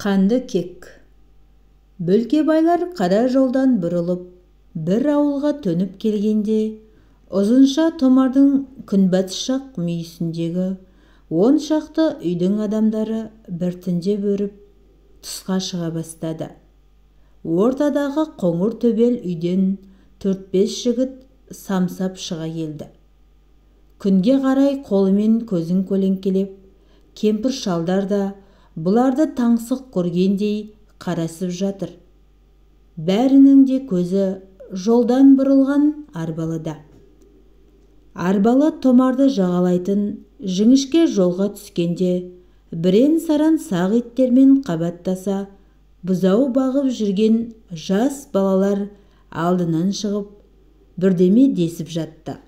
Қанды кек. Бөлкебайлар қара жолдан бұрылып, бір ауылға төніп келгенде, ұзынша томардың күнбатыс жақ мүйісіндегі 10 шақты үйдің адамдары біртіндеп өріп, тысқа шыға бастады. Ортадағы қоңыр төбел үйден төрт-бес жігіт самсап шыға келді. Күнге қарай қолымен көзін көлеңкелеп, кемпір-шалдар да бұларды таңсық көргендей қарасып жатыр. Бәрінің де көзі жолдан бұрылған арбалыда. Арбалы томарды жағалайтын жіңішке жолға түскенде, бірен-саран сақ иттермен қабаттаса бұзау бағып жүрген жас балалар алдынан шығып, бірдеме десіп жатты.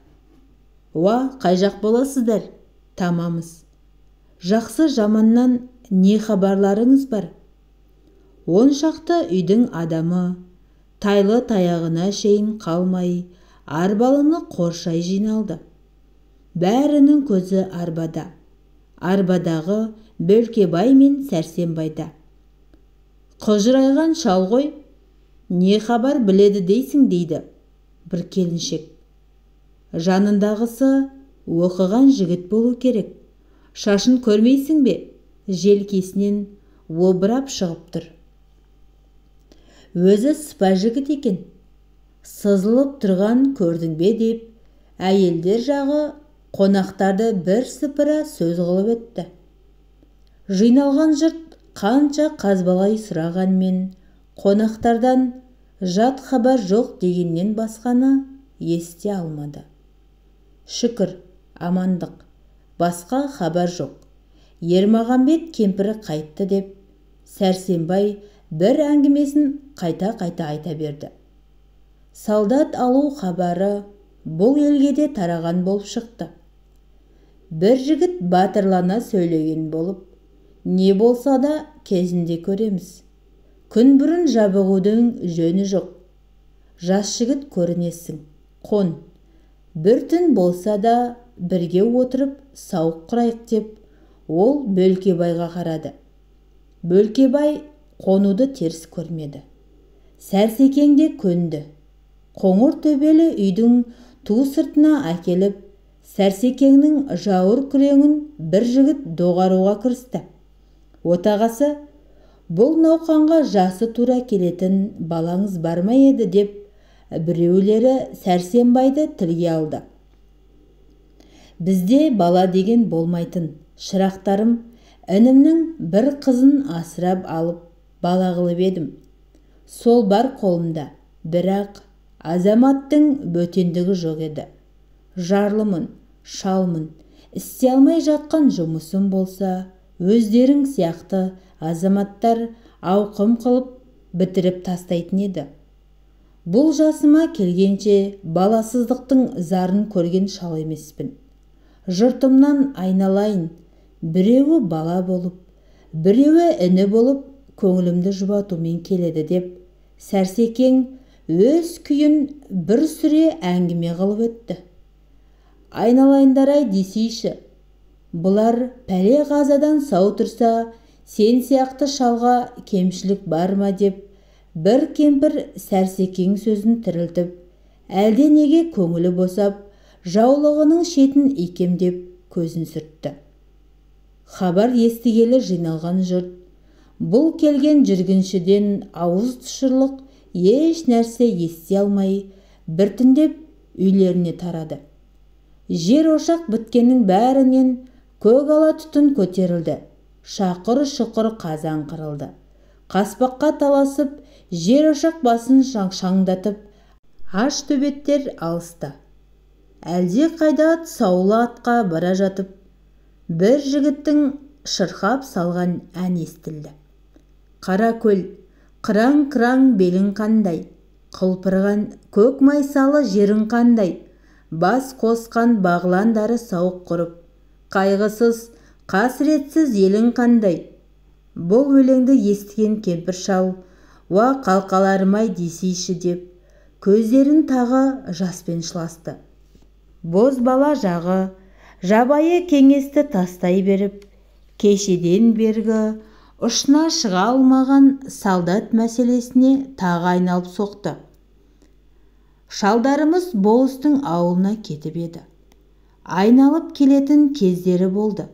«Уа, қай жақ боласыздар?» «Тамамыз». «Жақсы-жаманнан не хабарларыңыз бар?» 10 шақты үйдің адамы тайлы-таяғына шейін қалмай арбалыны қоршай жиналды. Бәрінің көзі арбада, арбадағы Бөлкебай мен Сәрсенбайда. «Қыжырайған шал ғой, не хабар біледі дейсің?» – дейді бір келіншек. «Жанындағысы оқыған жігіт болу керек, шашын көрмейсің бе, желкесінен обырап шығып тұр. Өзі сыпа жігіт екен, сызылып тұрған көрдің бе?» – деп, әйелдер жағы қонақтарды бір сыпыра сөз қылып өтті. Жиналған жұрт қанша қазбалай сұрағанмен, қонақтардан жат хабар жоқ дегеннен басқаны ести алмады. «Шүкір, амандық, басқа хабар жоқ. Ермағанбет кемпірі қайтты», – деп Сәрсенбай бір әңгімесін қайта-қайта айта берді. Солдат алу хабары бұл елге де тараған болып шықты. Бір жігіт батырлана сөйлеген болып: «Не болса да кезінде көреміз, күн бұрын жабығудың жөні жоқ. Жас жігіт көрінесің, қон, бір түн болса да бірге отырып сауық құрайық», – деп, ол Бөлкебайға қарады. Бөлкебай қонуды теріс көрмеді. Сәрсекең де көнді. Қоңыр төбелі үйдің ту сыртына әкеліп, Сәрсекеңнің жауыр күреңін бір жігіт доғаруға кірісті. «Отағасы, бұл науқанға жасы тура келетін балаңыз бар ма еді?» – деп, біреулері Сәрсенбайды тілге алды. «Бізде бала деген болмайтын, шырақтарым. Інімнің бір қызын асырап алып, бала қылып едім, сол бар қолымда. Бірақ азаматтың бөтендігі жоқ еді. Жарлымын, шалмын, істей алмай жатқан жұмысым болса, өздерің сияқты азаматтар ауқым қылып бітіріп тастайтын еді. Бұл жасыма келгенше баласыздықтың зарын көрген шал емеспін. Жұртымнан айналайын, біреуі бала болып, біреуі іні болып, көңілімді жұбатумен келеді», – деп, Сәрсекең өз күйін бір сүре әңгіме қылып өтті. «Айналайындар-ай десейші, бұлар пәле-қазадан сау тұрса, сен сияқты шалға кемшілік бар ма?» – деп, бір кемпір Сәрсекең сөзін тірілтіп, әлденеге көңілі босап, жаулығының шетін икемдеп көзін сүртті. Хабар естігелі жиналған жұрт бұл келген жүргіншіден ауыз тұшырлық еш нәрсе ести алмай, біртіндеп үйлеріне тарады. Жер ошақ біткеннің бәрінен көк ала түтін көтерілді, шақыр-шұқыр қазан қырылды. Қаспаққа таласып, жер ошақ басын шаңдатып, аш төбеттер алысты. Әлде қайда тұсаулы атқа бара жатып, бір жігіттің шырқап салған ән естілді: «Қара көл, қыраң-қыраң белің қандай, құлпырған көк майсалы жерің қандай, бас қосқан бағландары сауық құрып, қайғысыз, қасіретсіз елің қандай!» Бұл өлеңді естіген кемпір-шал: «Уа, қалқаларым-ай десейші», – деп, көздерін тағы жаспен шыласты. Бозбала жағы жабайы кеңесті тастай беріп, кешеден бергі Ұшына шыға алмаған солдат мәселесіне тағы айналып соқты. Шалдарымыз болыстың ауылына кетіп еді. Айналып келетін кездері болды.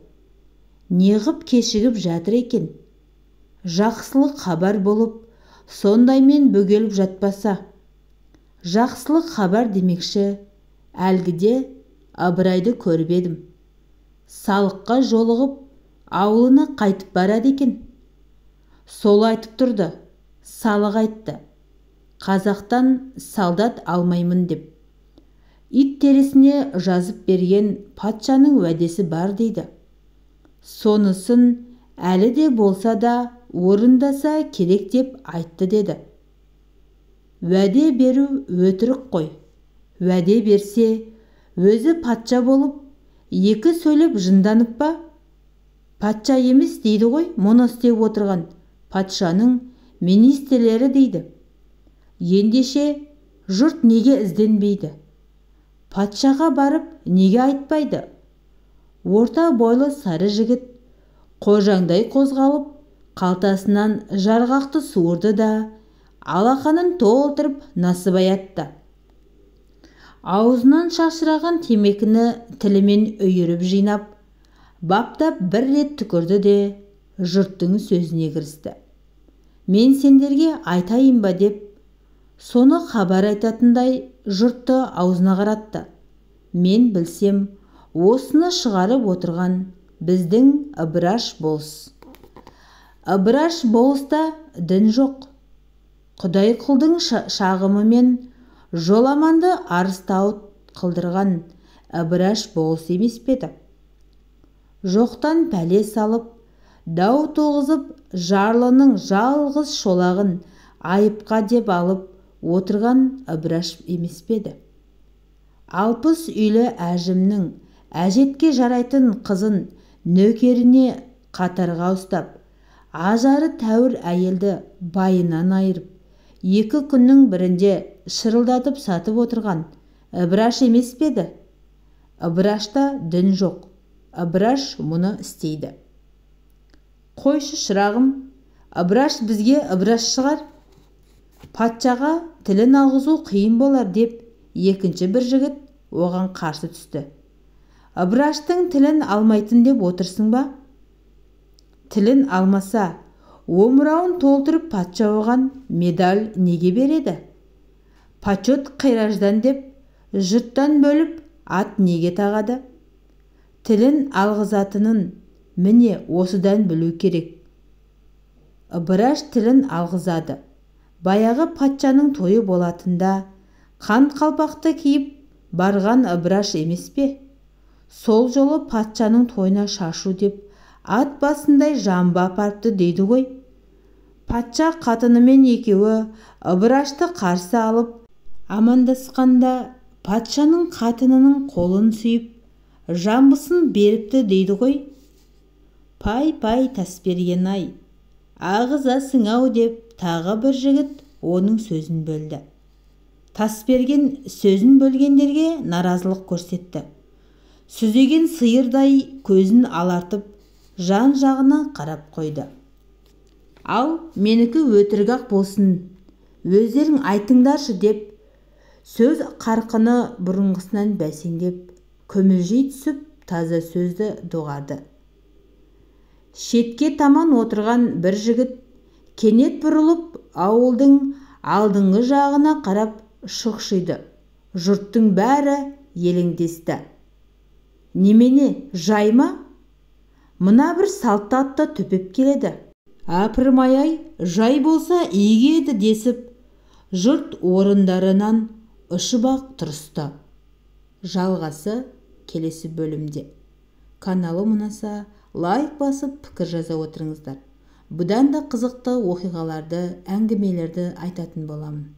Неғып кешігіп жатыр екен? Жақсылық хабар болып, сондаймен бөгеліп жатпаса. Жақсылық хабар демекші, әлгіде Ыбырайды көріп едім. Салыққа жолығып, ауылына қайтып барады екен. Сол айтып тұрды, салық айтты. Қазақтан солдат алмаймын деп. Ит терісіне жазып берген патшаның уәдесі бар дейді. Сонысын әлі де болса да орындаса керек деп айтты деді. Уәде беру өтірік қой. Уәде берсе, өзі патша болып, екі сөйлеп жынданып па? Патша емес дейді ғой, мұны істеп отырған патшаның министрлері дейді. Ендеше жұрт неге ізденбейді? Патшаға барып неге айтпайды? Орта бойлы сары жігіт қожаңдай қозғалып, қалтасынан жарғақты суырды да, алақанын толтырып насыбай атты. Аузынан шашыраған темекіні тілімен үйіріп жинап, баптап бір рет түкірді де, жұрттың сөзіне кірісті. Мен сендерге айтайын ба деп, соны хабар айтатындай жұртты аузына қаратты. Мен білсем, осыны шығарып отырған біздің Ыбыраш болыс. Ыбыраш болыста дін жоқ. Құдайқұлдың шағымымен Жоламанды арыстауыт қылдырған Ыбыраш болыс емес пе еді? Жоқтан пәле салып, дау туғызып, жарлының жалғыз шолағын айыпқа деп алып отырған Ыбыраш емес пе еді? 60 үйлі әжімнің әжетке жарайтын қызын нөкеріне қатарға ұстап, ажары тәуір әйелді байынан айырып, 2 күннің бірінде шырылдатып сатып отырған Ыбыраш емес пе еді? Ыбырашта дін жоқ. Ыбыраш мұны істейді. Қойшы шырағым, Ыбыраш бізге Ыбыраш шығар. Патшаға тілін алғызу қиын болар деп екінші бір жігіт оған қарсы түсті. Ыбыраштың тілін алмайтын деп отырсың ба? Тілін алмаса, омырауын толтырып патша оған медаль неге береді? Почет қираждан деп жұрттан бөліп ат неге тағады? Тілін алғызатынын міне осыдан білу керек. Ыбыраш тілін алғызады. Баяғы патшаның тойы болатында қан қалпақты киіп барған Ыбыраш емес пе? Сол жолы патшаның тойына шашу деп ат басындай жамба апарыпты дейді ғой. Патша қатынымен екеуі Ыбырашты қарсы алып, амандасқанда патшаның қатынының қолын сүйіп, жамбысын беріпті дейді ғой. Пай-пай Тасберген-ай, ағызасың-ау деп тағы бір жігіт оның сөзін бөлді. Тасберген сөзін бөлгендерге наразылық көрсетті. Сүзеген сиырдай көзін алартып, жан-жағына қарап қойды. Ал менікі өтірік-ақ болсын, өздерің айтыңдаршы деп, сөз қарқыны бұрынғысынан бәсеңдеп, көмілжей түсіп, таза сөзді доғарды. Шетке таман отырған бір жігіт кенет бұрылып, ауылдың алдыңғы жағына қарап шұқшиды. Жұрттың бәрі елеңдесті. Немене, жай ма? Мына бір салт атты төпеп келеді. Әпірмай-ай, жай болса игі еді десіп, жұрт орындарынан ұшып-ақ тұрысты. Жалғасы келесі бөлімде. Каналым ұнаса, лайк басып, пікір жаза отырыңыздар. Бұдан да қызықты оқиғаларды, әңгімелерді айтатын боламын.